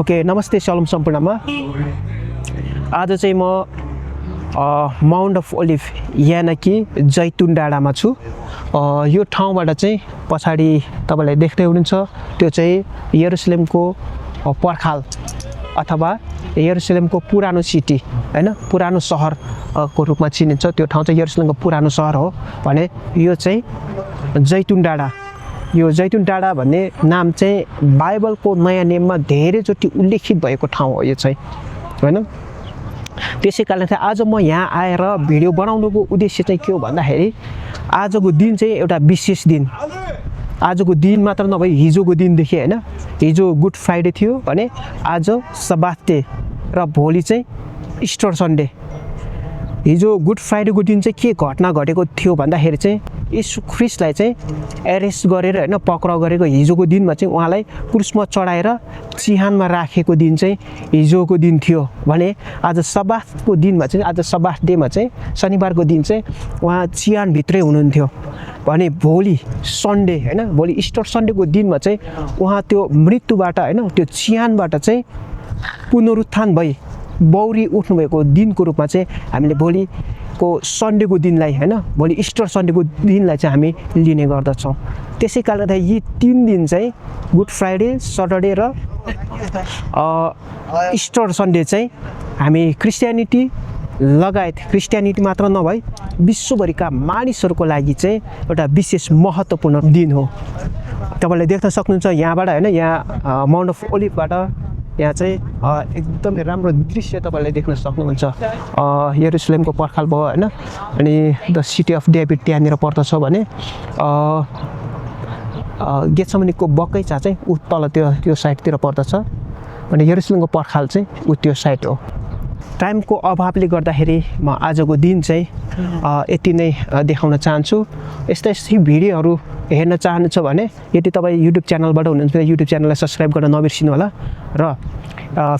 Okay नमस्ते सलाम सम्पूर्णमा आज चाहिँ म माउन्ट अफ ओलिभ यानि जैतुन डाँडामा छु। यो ठाउँबाट चाहिँ पछाडि तपाईले देख्दै हुनुहुन्छ त्यो चाहिँ यरुशलेमको पर्खाल अथवा यरुशलेमको पुरानो सिटी हैन पुरानो शहर को रूपमा चिनिन्छ। त्यो ठाउँ चाहिँ यरुशलेमको पुरानो शहर हो भने यो चाहिँ जैतुन डाँडा। यो जैतुन डाँडा भन्ने नाम चाहिँ बाइबलको नयाँ नियममा धेरैचोटि उल्लेखित भएको ठाउँ हो यो चाहिँ हैन। त्यसै कारणले चाहिँ आज म यहाँ आएर भिडियो बनाउनुको उद्देश्य चाहिँ के हो भन्दाखेरि आजको दिन चाहिँ एउटा विशेष दिन। आजको दिन मात्र नभई हिजोको दिनदेखि हैन, हिजो गुड फ्राइडे थियो भने आज सब्बात डे र भोलि चाहिँ इस्टर सन्डे। हिजो गुड फ्राइडेको दिन चाहिँ के घटना घटेको थियो भन्दाखेरि चाहिँ यीशु ख्रीष्टलाई चाहिँ एरेस्ट गरेर हैन पक्राउ गरेको हिजोको दिनमा चाहिँ उहाँलाई क्रुसमा चढाएर चिहानमा राखेको दिन चाहिँ हिजोको दिन थियो भने आज सब्बातको दिनमा चाहिँ आज सब्बात डेमा चाहिँ शनिबारको दिन चाहिँ उहाँ चिहान भित्रै हुनुहुन्थ्यो भने भोलि सन्डे हैन भोलि इस्टर सन्डेको दिनमा चाहिँ उहाँ त्यो मृत्युबाट हैन त्यो चिहानबाट चाहिँ पुनरुत्थान भई बौरी उठ्नुभएको दिनको रूपमा चाहिँ हामीले भोलिको सन्डेको दिनलाई हैन भोलि इस्टर सन्डेको दिनलाई चाहिँ हामी लिने गर्दछौँ। त्यसै कारणले यी 3 दिन चाहिँ गुड फ्राइडे सटरडे र इस्टर सन्डे चाहिँ हामी क्रिस्चियनिटी लगायत क्रिस्चियनिटी मात्र नभई विश्वभरिका मानिसहरूको लागि चाहिँ एउटा विशेष महत्त्वपूर्ण दिन हो। तपाईले देख्न सक्नुहुन्छ यहाँबाट हैन यहाँ माउन्ट अफ ओलिभबाट यहाँ चाहिँ एकदमै राम्रो दृश्य तपाईले देख्न सक्नुहुन्छ। यरुशलेमको पर्खाल भयो हैन अनि द सिटी अफ डेभिड त्यहाँनिर पर्दछ भने गेत्समनीको बगैँचा चाहिँ उ तल त्यो साइडतिर पर्दछ अनि यरुशलेमको पर्खाल चाहिँ उ त्यो साइड हो। टाइमको अभावले गर्दाखेरि म आजको दिन चाहिँ यति नै देखाउन चाहन्छु। यस्तै भिडियोहरू हेर्न चाहनुहुन्छ भने यदि तपाईँ युट्युब च्यानलबाट हुनुहुन्छ भने युट्युब च्यानललाई सब्स्क्राइब गर्न नबिर्सिनु होला र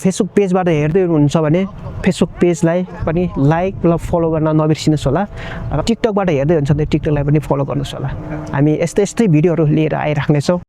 फेसबुक पेजबाट हेर्दै हुनुहुन्छ भने फेसबुक पेजलाई पनि लाइक र फलो गर्न नबिर्सिनुहोस् होला र टिकटकबाट हेर्दै हुनुहुन्छ भने टिकटकलाई पनि फलो गर्नुहोस् होला। हामी यस्तै भिडियोहरू लिएर आइराख्नेछौँ।